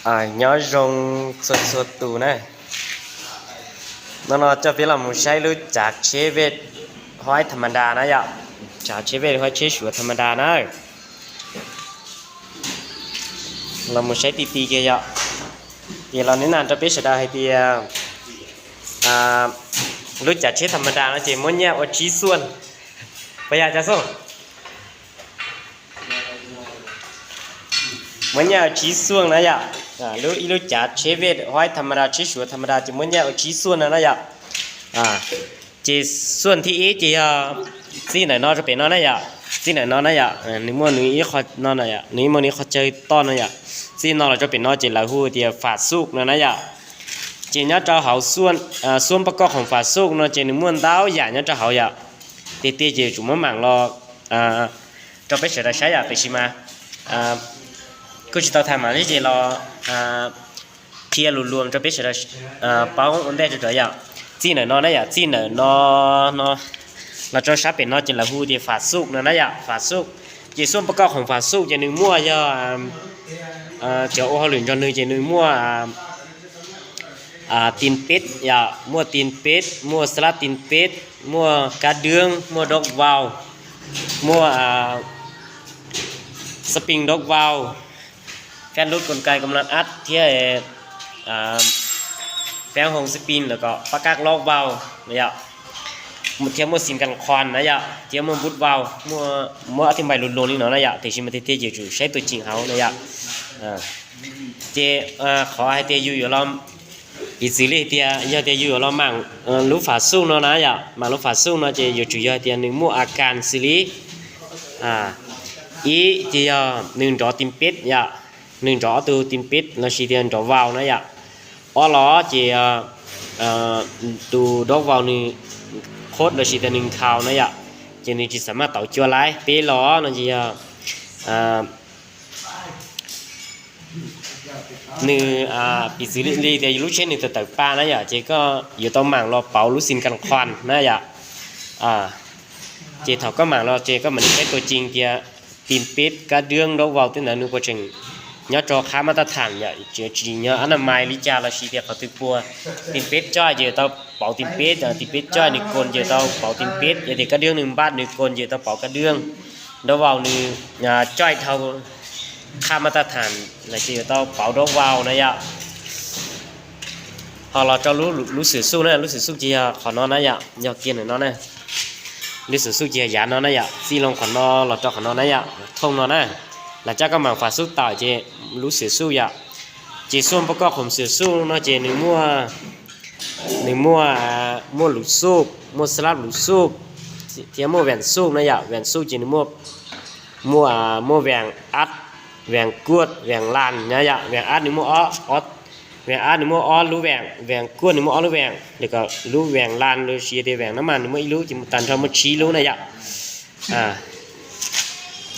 Nyob zoo txhua txhua tus na. Hnub no coj peb los mus saib lub cav tsheb vej huaib tham ma da na yom. Cav tsheb vej huaib tsheb suav tham ma da na. Los mus saib ti ti kiag yom. Ces los neb na rau peb sawv daws hais tias lub cav tsheb tham ma da no ces muab nyiaj ua tsib xuaj. Puas yog Cov Xyooj? Muab nyiaj ua tsib xuaj na yom. Ib lub cav tsheb vej huaib tham ma da tsheb suav tham ma da ces muab nyiaj ua tsib xuaj no na yom. Ces xuaj thib ib ces yog txij ntawm no rau pem no na yom. Txij ntawm no na yom, nws muaj nws ib qho no, nws muaj nws ib qho chaw toj no yom. Txij no los rau pem no ces lawv hu tias fam xuj no na yom. Ces nyob rau hauv xuaj pab koj khoom fam xuj no ces nws muaj ntau yam nyob rau hauv yom. Tiag tiag ces yuav tsum muab mam los rau peb sawv daws saib yom, tiam sis mas kuj tsis tau tham mam li ces los qhia lus luam rau peb sawv daws paub ua ntej rau rau yom. Txij ntawm no na yom, txij ntawm no no los rau sab pem no ces lawv hu tias fam xuj no na yom, fam xuj. Ces xuaj pab koj khoom fam xuj ces nws muaj yog cov ua hauj lwm nrog nws ces nws muaj tin peb yom, muaj tin peb, muaj xab lab tin peb, muaj kab dwb, muaj doob vau, muaj xab pin doob vau, phab lub kos kais kom laj ab thiab phab hoos xab pin los kom pab kab loob vau yom, thiab muaj xim kas qhuas na yom, thiab muaj npub vau, muaj ob tug npaim lus luam li no na yom, tiam sis mas tiag tiag ces yuav tsum saib tus ceem hauv na yom. Ces qhov hais tias yus yuav los, piv txwv li tias yog tias yus yuav los mam lub fam xuj no na yom, mam lub fam xuj no ces yuav tsum yog hais tias nws muaj a kas xws li ib ces yog nws nrov tin peb yom, nws nrov ob tug tin peb lossis tias nrov vau na yom. Ob los ces tus doob vau nws qhuab lossis tias nws nkhaus na yom, ces nws tsis xam maj tauv cua lawm. Peb los no ces yog nws, piv txwv li tias lub tsheb nws tawm tawm pa na yom, ces koj yuav tau mam los pauv lub xim kas qhuas na yom. Ces thaum koj mam los ces koj mam li saib tus ceem tias tin peb, kab dwb, doob vau tej ntawd nws puas tseem nyob rau qhab mab tab tham yom, tsis yog ab na mais li cas lossis tias qhov twg puas. Tin peb coj ces yuav tau pauv tin peb, tin peb coj nws kos ces yuav tau pauv tin peb, yog tias kab dwb nws npaj nws kos ces yuav tau pauv kab dwb. Doob vau nws coj dhau qhab mab tab tham lossis yuav tau pauv doob vau na yom. Ho los rau lub xwm xuj na, lub xwm xuj ces yog qhov no na yom, yog kiag ntawm no na. Lub xwm xuj ces yog yav no na yom, txij loo qhov no los rau qhov no na yom, thooj no na. Los coj koj mam fam xuj tawm ces lub xwm xuj yom. Ces xuaj pab koj khoom xwm xuj no ces nws muaj, nws muaj, muaj lus xuj, muaj xab lab lus xuj, thiab muaj vees xuj na yom. Vees xuj ces nws muaj, muaj vees ab, vees kuaj, vees lan na yom. Vees ab nws muaj ob, vees ab nws muaj ob lub vees, vees kuaj nws muaj ob lub vees, lawv kom lub vees lan lossis tias vees no mas nws muaj ib lub ces tag nrho muaj tsib lub na yom.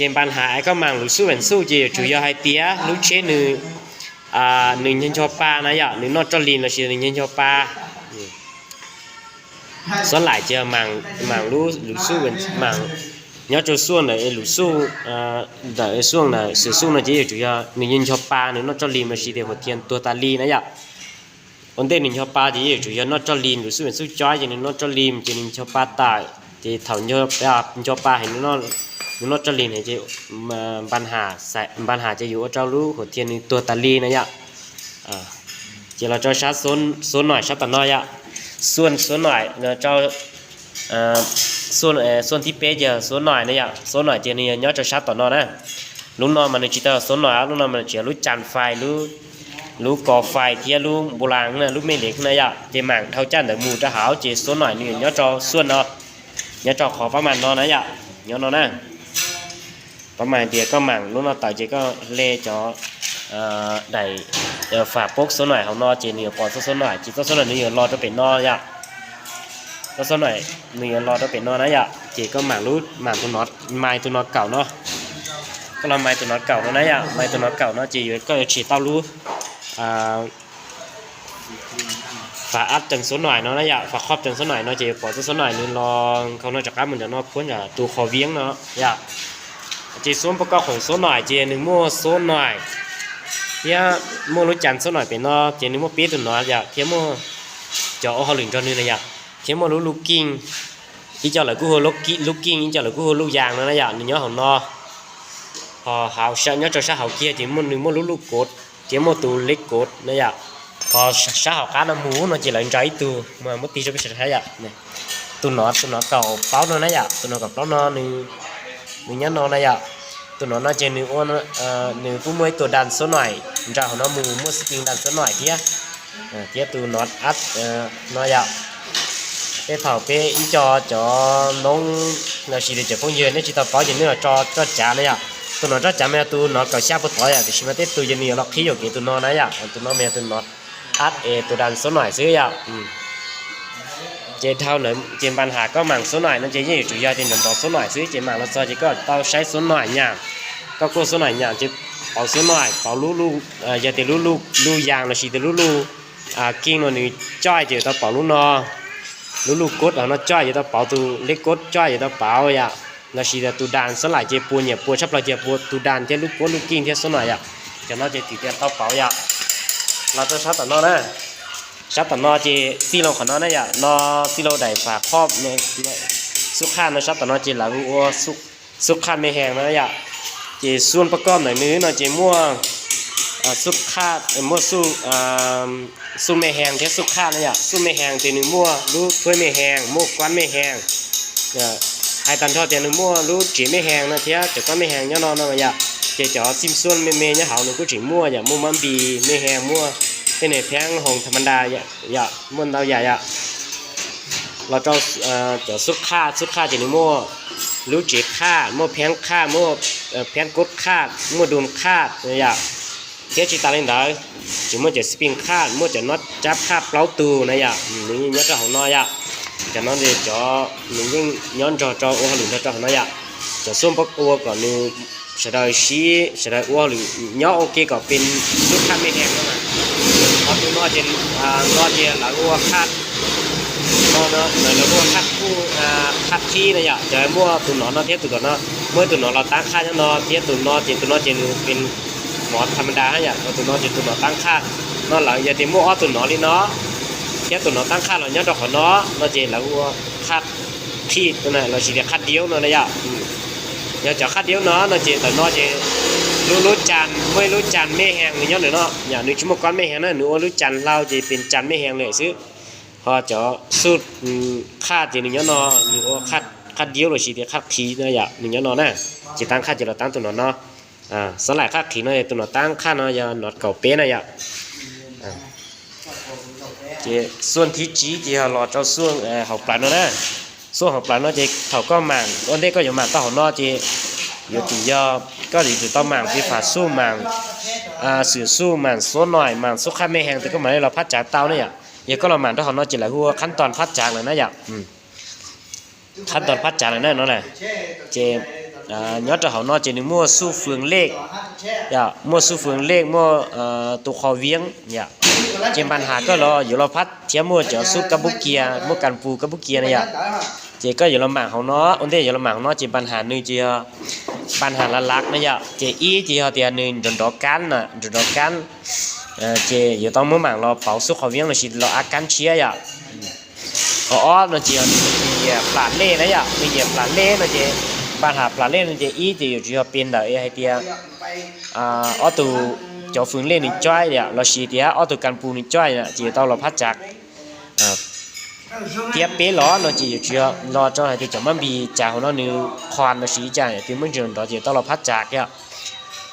Ces npa has es koj mam lus xuj vees xuj ces yuav tsum yog hais tias lub tsheb nws, nws nco nco pa na yom, nws noj roj lis lossis nws nco nco pa. Xuab laim ces mam lub lus xuj, mam nyob rau xuaj ntawm lus xuj, ntawm xuaj ntawm xwm xuj no ces yuav tsum yog nws nco nco pa, nws noj roj lis lossis tias huam thias tuag tas li na yom. Ua ntej nws nco pa ces yuav tsum yog noj roj lis, lus xuj vees xuj cob ces nws noj roj lis ces nws nco pa tawm ces thaum nco pa es nws noj roj lis na ces npa has ces yuav ua rau lub huam thias nws tuag tas li na yom. Ces los rau sab xuab noim sab tom no yom. Xuaj xuab noim, xuaj thib peb ces xuab noim na yom. Xuab noim ces nws yog nyob rau sab tom no na. Lub no mas nws tsis tau xuab noim, lub no mas nws tsis yog lub cam fais, lub kos fais thiab lub npu las, lub me dev na yom. Ces mam dhau caj ntawd mus rau hauv ces xuab noim nws yog nyob rau xuaj no, nyob rau qhov pab mas no na yom, nyob no na. Pab mas hais tias koj mam lub no tawm ces koj hle cov daim fam poob xuab noim hauv no ces nws yuav pom txoj xuab noim ces txoj xuab noim nws yuav los rau pem no yom. Txoj xuab noim nws yuav los rau pem no na yom, ces koj mam lub, mam tus no, mais tus no kaum no. Koj los mais tus no kaum no na yom, mais tus no kaum no ces yuav, koj yuav tshem tau lub fam ab rees xuab noim no na yom, fam khob rees xuab noim no ces yuav pom txoj xuab noim nws los nkhaus no rov qab mus ntawm no puab ntawm tus qhov vieb no yom. Ces xuab pab koj khoom xuab noim ces nws muaj xuab noim Thiab muaj lub cas xob noim pem no ces nws muaj peb tus nov yom, thiab muaj cov ua hauj lwm nrog nws na yom, thiab muaj lub luj keej, ib co lawv kuj hu lub keej, ib co lawv kuj hu lub yas no na yom, nws nyob hauv no. Ho hauv sab, nyob rau sab hauv kiag ces muaj, nws muaj lub luj kod thiab muaj tus lej kod na yom. Ho sab hauv qab no mus no ces lawv ntsa ib tug mas muab tig rau peb sawv daws saib yom. Tus nov, tus nov kaum plaub no na yom, tus nov kaum plaub no nws nyob no na yom. Tus nov no ces nws ua, nws kuj muaj ib tug das xob noim nraim hauv no mus, muaj xib pin das xob noim thiab, thiab tus nov ab no yom. Peb thaum peb ib co cov noob los sis tias cov phooj ywg nej tsis tau paub ces nej los tso roj cav na yom. Tus nov roj cav mas yog tus nov kaum xya puag tod yom, tiam sis mas tej tus ces nws yuav los qhib yuam kev tus no na yom, tus no mas yog tus nov ab es tus das xob noim xwb yom. Ces dhau ntawd ces npas has koj maam xob noim no ces yeej yuav tsum yog tias nrov nrov xob noim xwb, ces maam los txog ces koj tau saib xob noim nyam, koj kuaj xob noim nyam ces pauv xob noim, pauv lub, yog tias lub, lub yas los sis tias lub luj keej no nws coj ces yuav tau pauv lub no, lub luj kod hauv no coj yuav tau pauv, tus lej kod coj yuav tau pauv yom, los sis tias tus das xob noim ces puas nyiam puas tshaj plaws ces puas tus das thiab lub kod luj keej thiab xob noim yom. Cov no ces tias tau pauv yom. Los rau sab tom no na, sab tom no ces txij loo qhov no na yom, no txij loo daim fam khob xub qhaj no, sab tom no ces lawv hu ua xub qhaj me hees no yom. Ces xuj pab koj ntawm nws no ces muaj xub qhaj, muaj xuj me hees thiab xub qhaj na yom. Xuj me hees ces nws muaj lub thuab me hees, muaj kuab me hees, hais tag nrho tias nws muaj lub tsev me hees no thiab cov kuab me hees nyob no no yom. Ces cov xim xuaj me me nyob hauv nws kuj tseem muaj yom, muaj mab npis me hees, muaj tej niag pheeb hoos tham ma das yom, muaj ntau yam yom. Los rau cov xub qhaj, xub qhaj ces nws muaj lub tsev qhaj, muaj pheeb qhaj, muaj pheeb kod qhaj, muaj dun qhaj yom, thiab tsis tas li ntawd, tseem muaj cov xib pin qhaj, muaj cov nob tsab qhaj plaub tug na yom, nws yeej nyob rau hauv no yom. Cov no ces cov nws yeej nyob nrog rau ua hauj lwm nrog rau hauv no yom. Cov xuj pab ua kom nws sawv daws sib, sawv daws ua hauj lwm nyob ua ke kom pes xub qhaj me hees no. Ho tus no ces, no ces lawv ua qhaj, no lawv ua qhaj kuj, qhaj qhib na yom. Cov muaj tus nov no thiab tus tom no, muaj ib tus nov los taab qhaj nyob no thiab tus no ces tus no ces nws pes mov tham ma das hab yom, ho tus no ces tus nov taab qhaj. No lawv yog tias muaj ob tug nov li no thiab tus nov taab qhaj los nyob rau qhov no, no ces lawv ua qhaj qhib los sis tias qhaj diaub no na yom. Yog cov qhaj diaub no no ces ntawm no ces lub, lub cas, muaj ib lub cas me hees nws nyob ntawm no yom, nws tsis muaj kuab me hees na, nws ua lub cas hlau ces pes cas me hees lawm xwb. Ho cov xuj qhaj ces nws nyob no, nws ua qhaj diaub los sis tias qhaj qhib no yom, nws nyob no na. Ces taab qhaj ces los taab tus nov no. Xob laim qhaj qhib no, tus nov taab qhaj no yog nov kaum peb na yom. Ces xuj thib tsib ces yog los rau xuj hauv plawv no na. Xuj hauv plawv no ces thaum koj maam, ua ntej koj yuav maam tau hauv no ces yuav tsum yog koj yuav tsum tau maam tiv fam xuj, maam xwm xuj, maam xuab noim, maam xub qhaj me hees, tes koj mam li los phab tsav tau ne yom. Yog koj los maam rau hauv no ces lawv hu ua khab toos phab tsav lawm na yom. Khab toos phab tsav lawm na no na. Ces nyob rau hauv no ces nws muaj xuj fwm lej, muaj xuj fwm lej, muaj tus qhov vieb yom. Ces npas has koj los yuav los phab thiab muaj cov xuj kab pub kiag, muaj kas pus kab pub kiag na yom. Ces koj yuav los maam hauv no, ua ntej yuav los maam hauv no ces npas has nws ces yog npas has lav lav na yom. Ces ib ces yog tias nws nrov nrov kab na, nrov nrov kab, ces yuav tau muab maam los pauv xuj qhov vieb los sis los ab kab tshiab yom. Ho ob no ces yog nws nyiam plam lej na yom, nws nyiam plam lej no ces npas has plam lej no ces ib ces yuav tsum yog pes ntawm hais tias ob tug cov fwm lej nws cob yom, los sis tias ob tug kas pus nws cob yom, ces yuav tau los phab tsav. Thiab peb los no ces yuav tsum yog los rau hais tias cov mab npis tsav hauv no nws qhuas los sis ib cas twb muaj ntsis nrov ces yuav tau los phab tsav yom.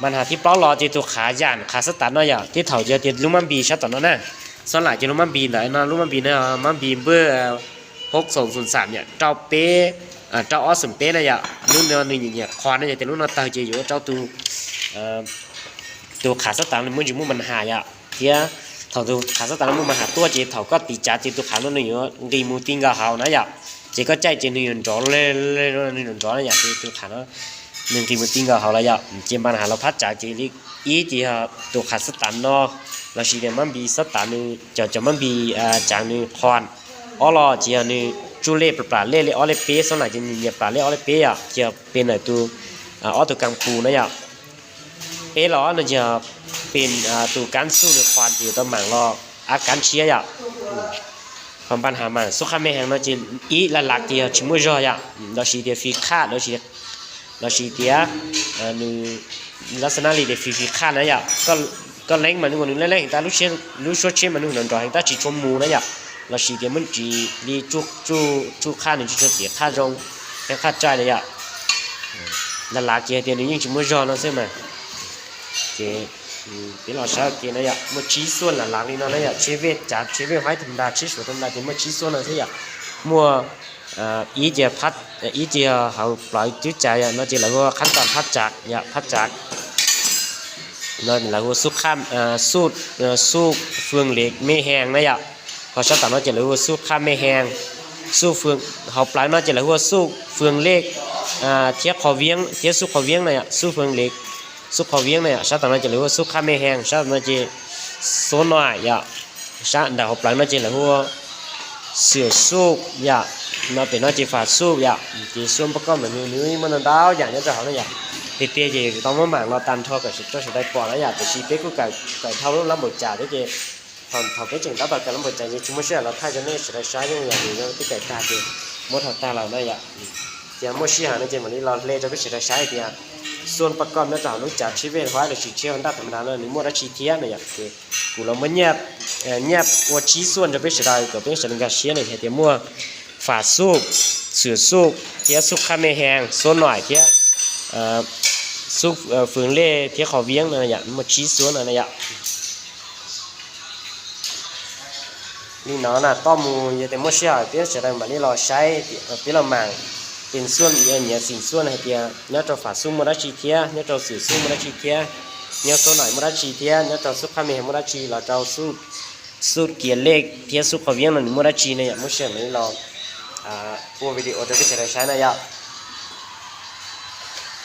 Npas has thib plaub los ces tus qhav yam qhav xab tav no yom, tej thaum yog tias lub mab npis sab tom no na. Xob laim ces lub mab npis ntawd no, lub mab npis no mab npis npawj hoob xoom xoom xam yom, rau peb, rau ob xoom peb na yom. Lub no nws nyiam nyiam qhuas no yog tias lub no tawg ces yuav ua rau tus, tus qhav xab tav nws muaj ntsis muaj npas has yom. Thiab thaum tus qhav xab tav no muaj npas has tuaj ces thaum koj tiv tsav ces tus qhav no nws yuav nqis mus ti nkaus hauv na yom. Ces koj caij ces nws yuav nrov, nws nrov nrov na yom, ces tus qhav no nws nqis mus ti nkaus hauv lawm yom. Ces npas has los phab tsav ces li ib ces yog tus qhav xab tav no los sis tias mab npis xab tav nws, cov, cov mab npis tsav nws qhuas. Ob los ces yog nws tsuj lej plam lej li ob lej peb, xob laim ces nws nyiam plam lej ob lej peb yom, ces yog pes ntawm tus, ob tug kas pus na yom. Peb los no ces pem tus kab xuj nws qhuas ces yuav tau mam los ab kab tshiab yom. Qhov npaj has mam xuj qhab me hees no ces ib la lav ces yog tsis muaj zog yom, lossis tias fis qhaj, lossis tias nws lab xab nab li tias fis fis qhaj na yom. Koj leeb mas nws ua nws leej leej heev tab, lub suab tsheb mas nws nrov nrov heev tab tsis tshua mus na yom, lossis tias muab ris li tsuj qhaj nws tsis tshua txiav qhaj zoo, heev qhaj tsaij na yom. La lav ces hais tias nws yeej tsis muaj zog no xwb mas. Ces peb los saib ua ke na yom, muaj tsib xuaj la lav li no na yom, tsheb vej cav, tsheb vej haib tham ntag, tsheb suav tham ntag ces muaj tsib xuaj no xwb yom. Muaj ib ce, ib ce hauv plawv cub cav yom, no ces lawv hu khab tos phab tsav yom, phab tsav. No lawv hu xuj, xuj fwm lev me hees na yom. Ho sab tom no ces lawv hu xuj qhab me hees, xuj fwm, hauv plawv no ces lawv hu xuj fwm lev thiab qhov vieb thiab xuj qhov vieb na yom, xuj fwm lev, xuj qhov vieb na yom. Sab tom no ces lawv hu xuj qhab me hees, sab tom no ces xuab noim yom. Sab ntawm hauv plawv no ces lawv hu xwm xuj yom, no pem no ces fam xuj yom. Ces xuaj npaj koj mas nws muaj ntau ntau yam nyob rau hauv na yom. Tiag tiag ces tau muab mam los tag nrho kom rau sawv daws pom na yom, tiam sis peb kuj kawm dhau lub lab npaum cas thiab ces thaum peb tseem tab tom kawm lab npaum cas ces tsis muaj sij hawm los thaij rau nej sawv daws saib, yeej yog vim twb kawm tag ces muab dhau tag lawm na yom. Ces muaj sij hawm no ces mam li los hle rau peb sawv daws saib tias xuaj npaj koj nyob rau hauv lub cav tsheb vej haib lossis tsheb ntaj tham ntag no nws muaj dab tsi thiab na yom. Ces kuv los muab nyiaj ua tsib xuaj rau peb sawv daws kom peb sawv daws nkag siab na, hais tias muaj fam xuj, xwm xuj thiab xuj qhab me hees, xuab noim thiab xuj fwm lev thiab qhov vieb no yom, muaj tsib xuaj no na yom. Li no na, toj mus yog tias muaj sij hawm peb sawv daws mam li los saib, peb los mam pem xuaj, nyiam xim xuaj hais tias nyob rau fam xuj muaj dab tsi thiab, nyob rau xwm xuj muaj dab tsi thiab, nyob xuab noim muaj dab tsi thiab, nyob rau xuj qhab me hees muaj dab tsi, los rau xuj kias lej thiab xuj qhov vieb no nws muaj dab tsi na yom, muaj sij hawm mam li los ua video rau peb sawv daws saib na yom.